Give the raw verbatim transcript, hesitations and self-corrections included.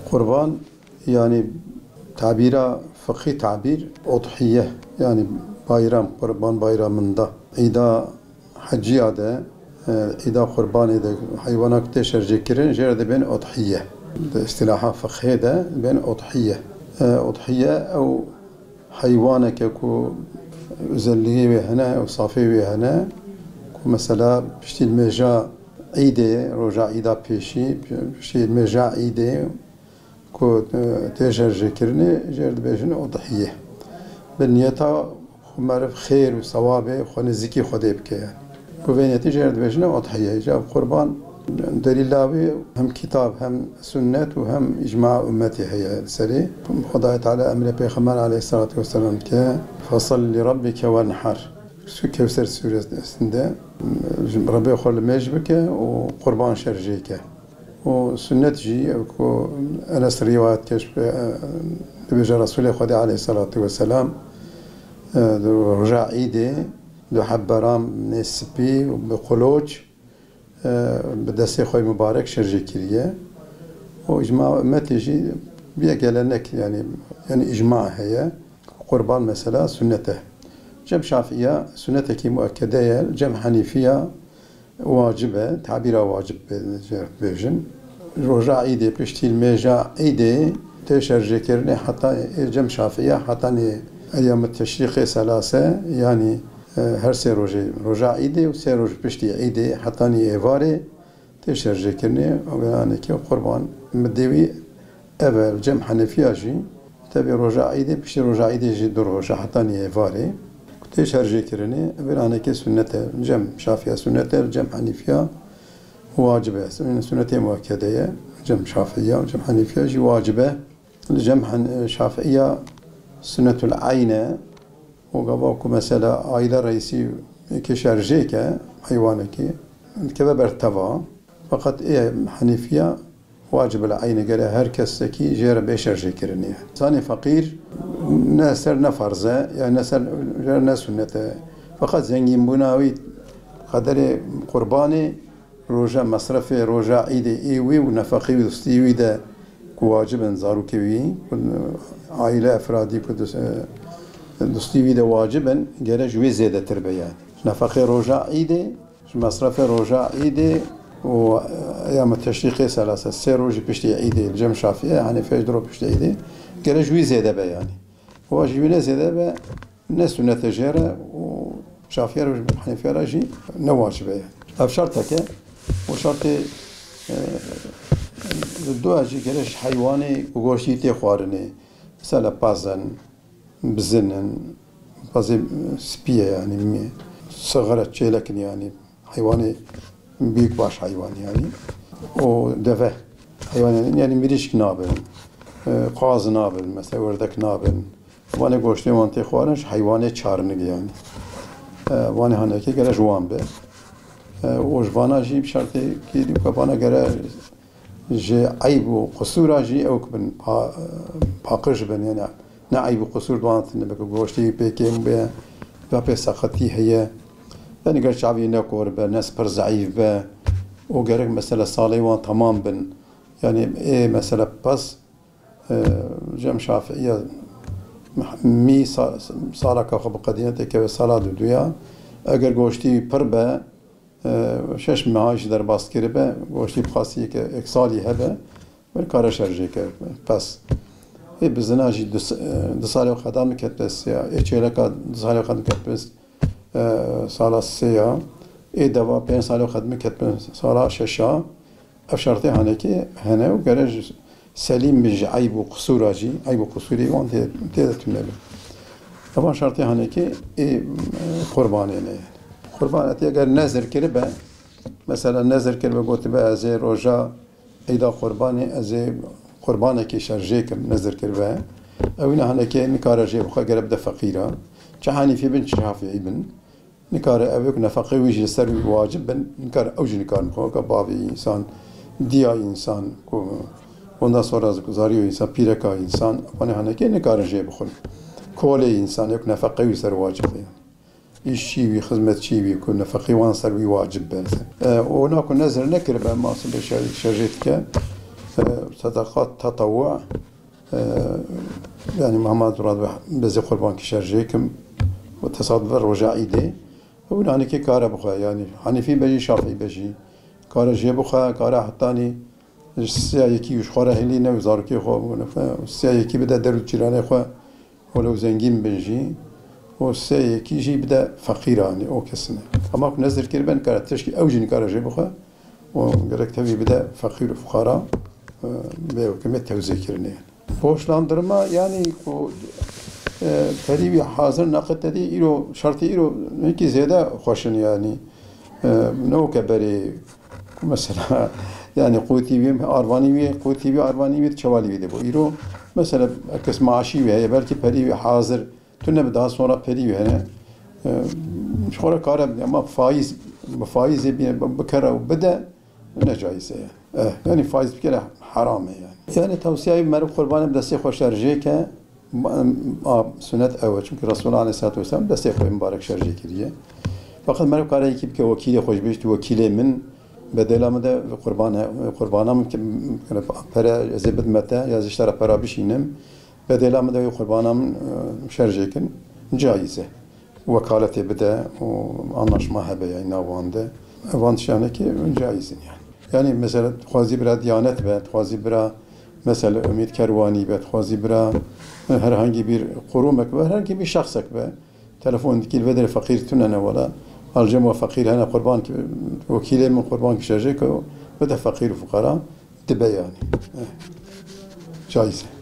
Qurban, yanî tabîra fiqhî tabîr, udhiye, yanî bayram, Qurban bayramında, îda heciya de, e, îda qurbanê de heywanak tê şerjêkirin, jê re dibên udhiye. Di îstilaha fiqhê de dibên udhiye. E, udhiye ew heywaneke ku özelliğê wê hene, ew safê wê hene, ku mesela piştî nimêja îdê, roja îda pêşî, piştî nimêja îdê, ku, e, tê şerjêkirinê, jê re dibêjin udhiye. Bi niyeta ku meriv xêr û sewabê xwe nêzîkî Xwedê bike yani. Ku vê niyetî jê re dibêjin udhiye. Îca qurban delîla wî hem kitab, hem sunnet û hem îcma ummetê heye li serê. Xwedayê Teala emrê Pêxember aleyhissalatu vesselam dike, "Fesalli li rabbike wenhar." Su Kewser suresinde, Rebê xwe limêj bike û qurban şerjê ke. Û sunnet jî, ew ku Enes rîwayet dike, dibêje Resûlê Xwedê aleyhissalatu vesselam, e, di roja îdê du heb beramê spî û bi qoloç, e, bi destê xwe mubarek şerjê kiriye. Û îcma ummetê jî bîye gelenek, yani, yani îcma heye. Qurban mesela sunnet e. Cem Şafiya sunnetekî muekkede ye, cem Henîfiya wacib e, tabîra wacib bê-, bêjin. Roja îdê, piştî nimêja îdê tê şerjêkirinê heta ê cem Şafiya hetanî eyyam teşrîqê selase, yanî, e, her sê rojê, roja îdê û sê roj piştî îdê hetanî êvarê tê şerjêkirinê, ew yanekê qurban. Midê wî ev e, cem Henefiya jî, tevî roja îdê, piştî roja îdê jî du roj e, hetanî êvarê. Ku tê şerjêkirinê, ev yanekê sunnet e, cem Şafiya sunnet e, cem Henefiya wacib e. Sun-, sunnetê muekkede ye, cem Şafiya, cem Henefiya jî wacib e. Li cem Hen-, Şafiya sunnetul eyn e. Û gava ku mesela aîle reîsî yekê şerjê ke heywanekê, dikeve ber teva. Feqet ê Henîfiya wacib el eyn e, gere her kesekî jê re bê şerjêkirinê. Zanê feqîr ne ser ne ferz e, yani ne ser ne sunnet e. Feqet zengînbûna wî qederê qurbanê roja mesrefê, roja îdê ê wî û nefeqê wî, dostî wî de ku wacib in, zarokê wî, ku aîle efradî ku dus-, e, dostî wî de wacib in, gere ji wê zêdetir be yani. Nefeqê roja îdê, ji mesrefê roja îdê û, e, eyyam teşrîqê selase, sê rojî piştî îdê, li cem Şafiyê, Henîfê ji du roj piştî îdê, gere ji wî zêde be yani. Wa ji wî ne zêde be, ne sunnet e jê re û Şafiye re û Henefiye re jî ne wacib e. Ev şertek e û şertê, e, dua jî gere ji heywanê ku goştî tê xwarinê. Mesela pez in, bizin in, pezê spî ye yani, mi-, sixir e, çêlek in yani. Heywanê büyükbaş heywan yani. O deve heywan yani, yani mirîşk nabin, e, qaz nabin, mesela werdek nabin. Vanê goştê wan tê xwarin ji heywanê çarnik yani. E, vanê hanekê gere ji wan be. E, û ji vana jî bi şertê kî dî ku vana gere ji eyb û qisûra jî ew ki bin pa-, paqij bin, yani ne eyb û qisûr di wan tine be, ku goştê wî pê kêm be, ya pê seqetî heye, yani ger çavî ne kor be, ne pir zeîf be, û gerek mesela salê wan temam bin. Yani ê mesela pez, e, cem Şafiiye mî sa-, salaka xwe biqedîne têkeve sala duduya. Eger goştî pir be, e, şeş meha jî derbas kiribe, goştî bi xastî yek, yek salî hebe, nikare şerjê ke, pez. Ê bizina jî du s-, e, du salê xwe da min ketbe sê ya, ê çêleka du salê xwe da min ketbe, e, sala sê ya, ê deva pênc salê xwe da min ketbe sala şeş ya. Ev şertê hanekê hene û gere ji selîm bin, ji eyb û qisûra jî, eyb û qisûrê wan tê, tê de tune be. Evan şertê hanekê ê, e, qurbanê ne. Qurban etê eger nezir kiribe, mesela nezir kiribe, gotibe, ez ê roja Eyda qurbanê, ez ê qurbanekê şerjê kim, nezir kiribe. Ew ne hanekê nikare jê bixwe, gere bide feqîra. Çi Henîfî bin, çi Şafîî bin. Nikare ew ê ku nefeqê wî jî li ser wî wacib bin, nikare ew jî nikarin bixwe, weke bavê însan, diya însan, ku ondan sonra zarîyo însan, pîreka însan, wanê hanekê nikarin jê bixwin. Kolê însan, ê ku nefeqê wî ser wacib be. Îşçî wî, xizmetçî wî ku nefeqê wan ser wî wacib be. E, ona ku nezir nekiribe, masûlê şer-, şerjê dike. Sedeqat tetewu, e, yanî Muhammed Murat be, bezê qurbankî şerjê kim, û tesadüfe roja îdê. Ew nanekê kare bixwe, yanî Hanîfî be jî, Şafî be jî, kare jê bixwe, kare hetanî siya yekî ji xwe re hêlî ne û zarokê xwe û nefe, siya yekî bide der û cîranê xwe, welew zengîn bin jî, û sê yekî jî bide feqîranê, o kesine. Ama ku nezir kiribin, kare tişkî ew jî nikare jê bixwe, û gerek tevî bide feqîr û fuqara, e, bê hukimê tewzê kirinê. Borçlandırma, yanî ku, e, perî wî hazir naqit dedî, îro, şertê îro hinkî zêde xweş in, yanî, e, ne weke berê, ku mesela, yanî qûtî wî, arvanî wî, qûtî wî, arvanî wî, çewalî wî de bû. Îro, mesela, kes maaşî wî heye, belkî perî wî hazir, tune bi daha sonra perî wî hene. E, ji xwe re kare bide, ama faiz, bi faizê bîne, bi, bikere û bide, ne caiz e. Eh, yanî faiz bikere heram e yani. Yani tavsiye meriv qurbanê bi destê xwe şerjê ke, a, sunet ew e. Çünkü Resulullah aleyhissalatu vesselam destê xwe mübarek şerjê kiriye. Fakat meriv kare yekî bike wekîlê xwe jî bêjî, tu wekîlê min, bedela min de qurban, qurbana min ke, pere ez ê bidime te, ya ez ji te re pera bişînim, bedela min de wê qurbana min, e, şerjê kin, caiz e. Wekaletê bide û anlaşma hebe ya nav wan de. Van tiştanekî caiz in yani. Yani mesela dixwazî bira diyanet be, dixwazî bira mesela Umîd Kerwanî be, dixwazî bira, e, herhangi bir qurumek be, herhangi bir şexsek be. Telefon dikî li vê derê feqîr tune ne wela. Alcem we feqîr hene qurban ki, wekîlê min qurban ki şerjê ke bide feqîr û fuqara dibe yani. Eh, caiz e.